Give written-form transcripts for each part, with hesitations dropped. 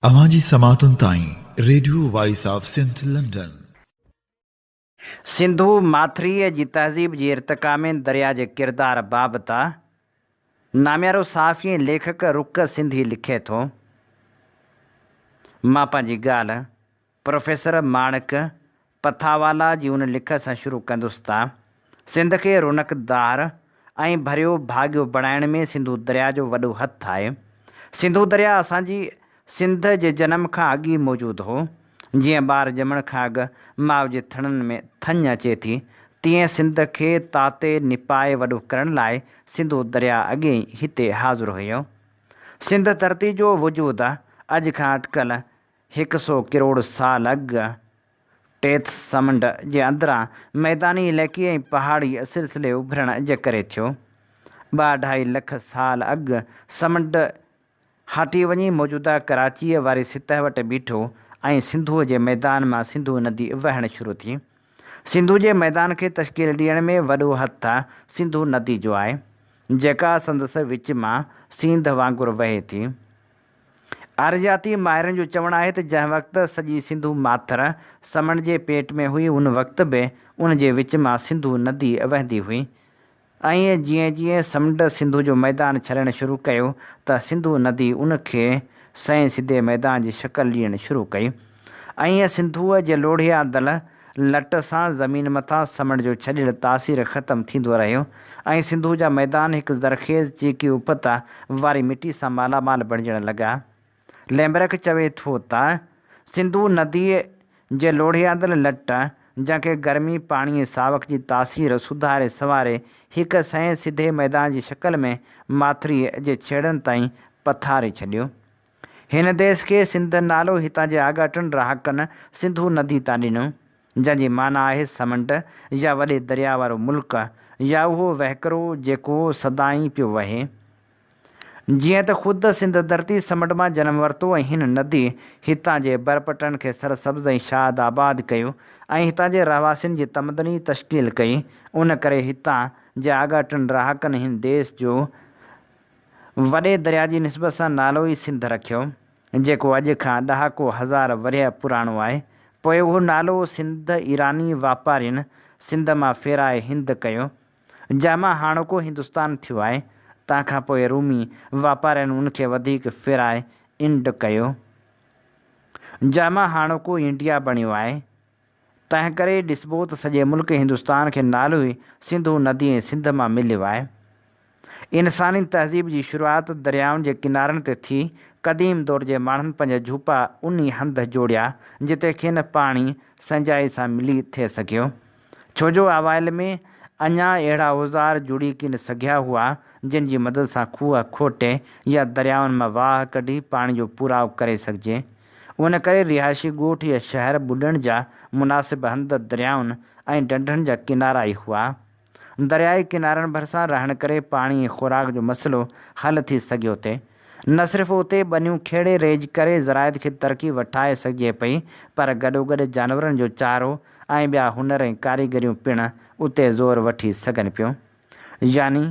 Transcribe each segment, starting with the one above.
اوهان جي سماعتن تائين radio voice of Sindh London. Sindhu ماٿريء جي تهذيب جي ارتقا ۾ درياء جي ڪردار بابت ناميارو صحافي ۽ ليکڪ رڪ سنڌي لکي ٿو، مان پنهنجي ڳالهه پروفيسر ماڻڪ پٿاوالا جي ان لکت سان شروع ڪندس ته سنڌ کي رونقدار ۽ ڀريو ڀاڳيو بڻائڻ ۾ سنڌو درياء جو وڏو هٿ آهي. سنڌو درياء اسان جي سنڌ جي جنم کان اڳ ئي موجود هو. جيئن ٻار ڄمڻ کان اڳ ماء جي ٿڻن ۾ ٿڃ اچي ٿي، تيئن سنڌ کي تاتي نپائي وڏو ڪرڻ لاء سنڌو درياء اڳي ئي هتي حاضر هيو. سنڌ ڌرتي جو وجود اڄ کان اٽڪل هڪ سو ڪروڙ سال اڳ ٽيٿس سمنڊ جي اندران ميداني علائقي ۽ پهاڙي سلسلي اڀرڻ جي ڪري ٿيو. ٻه اڍائي لک سال اڳ سمنڊ هٽي وڃي موجوده ڪراچيء واري سطح وٽ بيٺو ۽ سنڌوء جي ميدان مان سنڌو ندي وهڻ شروع ٿي. سنڌو جي ميدان کي تشڪيل ڏيڻ ۾ وڏو هٿ سنڌو ندي جو آهي، جيڪا سندس وچ مان سينڌ وانگر وهي ٿي. ارضياتي ماهرن جو چوڻ آهي ته جنهن وقت سڄي سنڌو ماٿر سمنڊ جي پيٽ ۾ هئي ان وقت به ان جي وچ مان سنڌو ندي وهندي هئي ۽ جيئن جيئن سمنڊ سنڌو جو ميدان ڇڏڻ شروع ڪيو ته سنڌو ندي ان کي سئين سڌي ميدان جي شڪل ڏيڻ شروع ڪئي ۽ سنڌوء جي لوڙهي آندل لٽ سان زمين مٿان سمنڊ جو ڇڏيل تاثير ختم ٿيندو رهيو ۽ سنڌوء جا ميدان هڪ زرخيز چيڪي اپت واري مٽي سان مالا مال بڻجڻ لڳا. ليمبرڪ چوي ٿو ته، سنڌو نديء جي لوڙهي آندل لٽ، جنهن کي گرمي، پاڻي ۽ ساوڪ جي تاثير سڌاري سنواري هڪ سئين سڌي ميدان جي شڪل ۾ ماٿريء جي ڇيڙن تائين پٿاري ڇڏيو. هن ديس کي سنڌ نالو هتان جي آڳاٽن رهاڪن سنڌو ندي تان ڏنو، جنهن جي معنيٰ آهي سمنڊ يا وڏي درياء وارو ملڪ يا اهو وهڪرو جيڪو سدائين پيو وهي. جيئن ته خود سنڌ ڌرتي سمنڊ مان جنم ورتو ۽ هن ندي هتان جي برپٽن کي سرسبز ۽ شاد آباد ڪيو ۽ هتان جي رهواسين جي تمدني تشڪيل ڪئي، ان ڪري هتان جي آڳاٽن رهاڪن هن ديس جو وڏي درياء جي نسبت سان نالو ئي سنڌ رکيو، جيڪو اڄ کان ڏهاڪو هزار ورهيه پراڻو آهي. پوء اهو نالو سنڌ ايراني واپارين سنڌ مان ڦيرائي هند ڪيو، جنهن مان هاڻوڪو هندستان ٿيو آهي. تنهن کان پوء رومي واپارين ان کي وڌيڪ ڦيرائي انڊ ڪيو، جنهن مان هاڻوڪو انڊيا بڻيو آهي. تنهنڪري ڏسبو ته سڄي ملڪ هندستان کي نالو ئي سنڌو ندي ۽ سنڌ مان مليو آهي. انساني تهذيب جي شروعات دريائن جي ڪنارن تي ٿي. قديم دور جي ماڻهن پنهنجا جهوپا انهي هنڌ جوڙيا، جتي کين پاڻي سهنجائي سان ملي ٿي سگهيو. ڇو جو اوائل ۾ اڃا اهڙا اوزار جڙي ڪين سگهيا هئا، جن جي مدد سان کوهه کوٽي يا دريائن مان واهه ڪڍي پاڻي جو پورائو ڪري سگهجي. ان ڪري رهائشي ڳوٺ يا شهر ٻڏڻ جا مناسب هنڌ دريائن ۽ ڍنڍن جا ڪنارا ئي هئا. دريائي ڪنارن ڀرسان رهڻ ڪري پاڻي ۽ خوراڪ جو مسئلو حل ٿي سگهيو ٿي. نه صرف اتي ٻنيون کيڙي ريج ڪري زراعت کي ترقي وٺائي سگهجي پئي پر گڏوگڏ جانورن جو چارو ۽ ٻيا هنر ۽ ڪاريگريون پڻ اتي زور وٺي سگهن پيون. يعني.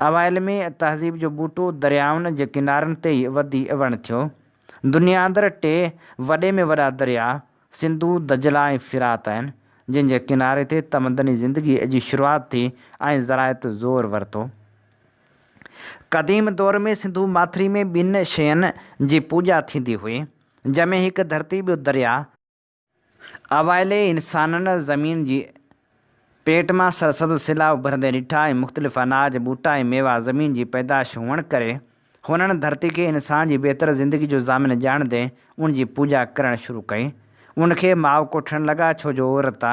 اوائل ۾ تهذيب جو ٻوٽو دريائن جي ڪنارن تي ئي وڌي وڻ ٿيو. دنيا اندر ٽي وڏي ۾ وڏا درياء سنڌو، دجله ۽ فرات آهن، جن جي ڪناري تي تمدني زندگيء جي شروعات ٿي ۽ زراعت زور ورتو. قديم دور ۾ سنڌو ماٿري ۾ ٻن شين جي پوڄا ٿيندي هئي، جنهن ۾ هڪ ڌرتي ٻيو درياء. اوائلي انسانن زمين جي پيٽ مان سرسبز سلا اڀرندي ڏٺا ۽ مختلف اناج، ٻوٽا ۽ ميوا زمين جي پيدائش هئڻ ڪري هنن ڌرتي کي انسان جي بهتر زندگي جو ضامن ڄاڻندي ان جي پوڄا ڪرڻ شروع ڪئي. ان کي ماء ڪوٺڻ لڳا ڇو جو عورت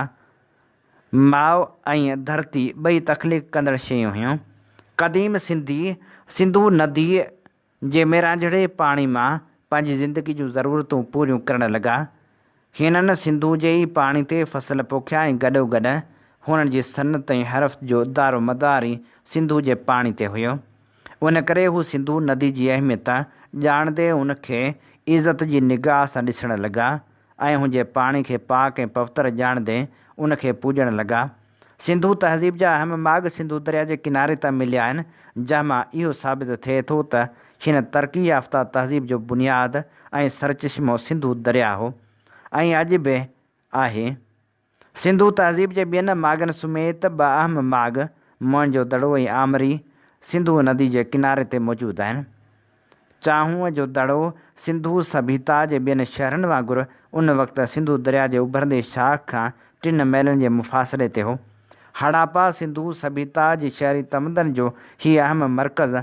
ماء ۽ ڌرتي ٻئي تخليق ڪندڙ شيون هيون. قديم سنڌي سنڌو نديء جي ميرانجهڙي پاڻي مان پنهنجي زندگي جون ضرورتون پوريون ڪرڻ لڳا. هنن سنڌوء جي ئي پاڻي تي فصل پوکيا ۽ گڏوگڏ هنن جي صنعت ۽ حرفت جو دارومدار ئي سنڌوء جي پاڻي تي هيو. ان ڪري هو سنڌو ندي جي اهميت ڄاڻندي ان کي عزت جي نگاهه سان ڏسڻ لڳا ۽ هن جي پاڻي کي پاڪ ۽ پوتر ڄاڻندي ان کي پوڄڻ لڳا. سنڌو تهذيب جا اهم ماڳ سنڌو درياء جي ڪناري تان مليا آهن، جنهن مان اهو ثابت ٿئي ٿو ته هن ترقي يافته تهذيب جو بنياد ۽ سرچشمو سنڌو درياء هو ۽ اڄ به آهي. سنڌو تهذيب جي ٻين ماڳن سميت ٻه اهم ماڳ موئن جو دڙو ۽ آمري سنڌو ندي جي ڪناري تي موجود آهن. چانهونء جو دڙو سنڌو سڀيتا جي ٻين شهرن وانگر ان وقت سنڌو درياء جي اڀرندي شاخ کان ٽن ميلن جي مفاصلي تي هو. هڙاپا سنڌو سڀيتا جي شهري تمدن جو هي اهم مرڪز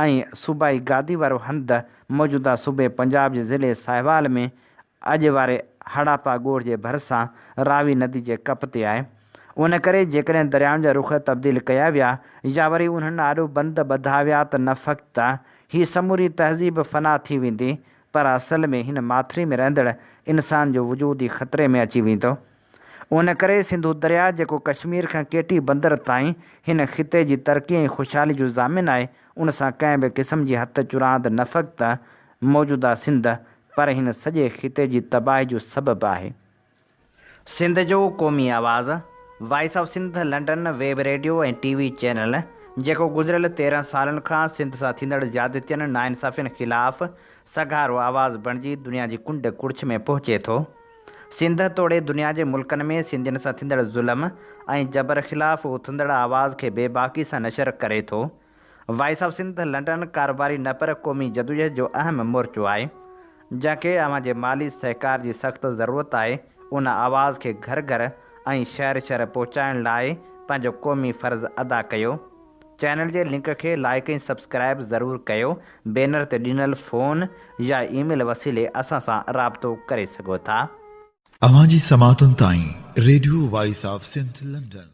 ۽ صوبائي گادي وارو هنڌ موجوده صوبي پنجاب جي ضلعي ساهيوال ۾ اڄ واري هڙاپا ڳوٺ جي ڀرسان راوي ندي جي ڪپ تي آهي. ان ڪري جيڪڏهن دريائن جا رخ تبديل ڪيا ويا يا وري انهن آڏو بند ٻڌا ويا ته نه فقط هي سموري تهذيب فنا ٿي ويندي پر اصل ۾ هن ماٿري ۾ رهندڙ انسان جو وجود ئي خطري ۾ اچي ويندو. ان ڪري سنڌو درياء جيڪو ڪشمير کان ڪيٽي بندر تائين هن خطي جي ترقي ۽ خوشحالي جو ضامن آهي ان سان ڪنهن به قسم جي هٿ چراند نه فقط موجوده سنڌ پر هن سڄي خطي جي تباهي جو سبب آهي. سنڌ جو قومي آواز، voice of Sindh London web radio ۽ T V channel, جيڪو گذريل 13 سالن کان سنڌ سان ٿيندڙ زيادتين، ناانصافين خلاف سگهارو آواز بڻجي دنيا جي ڪنڊ ڪڙڇ ۾ پهچي ٿو. سنڌ توڙي دنيا جي ملڪن ۾ سنڌين سان ٿيندڙ ظلم ۽ جبر خلاف اٿندڙ آواز کي بيباڪي سان نشر ڪري ٿو. وائس آف سنڌ لنڊن ڪاروباري نه پر قومي جدوجهد جو اهم مورچو آهي، جنهن کي اوهان جي مالي سهڪار جي سخت ضرورت آهي، ان آواز کي گهر گهر ۽ شهر شهر پهچائڻ لاء پنهنجو قومي فرض ادا ڪيو. چينل جي لنڪ کي لائيڪ ۽ سبسڪرائيب ضرور ڪيو، بينر تي ڏنل فون يا اي ميل وسيلي اسان سان رابطو ڪري سگهو ٿا. اوهان جي سماعتن تائين radio voice of Sindh London.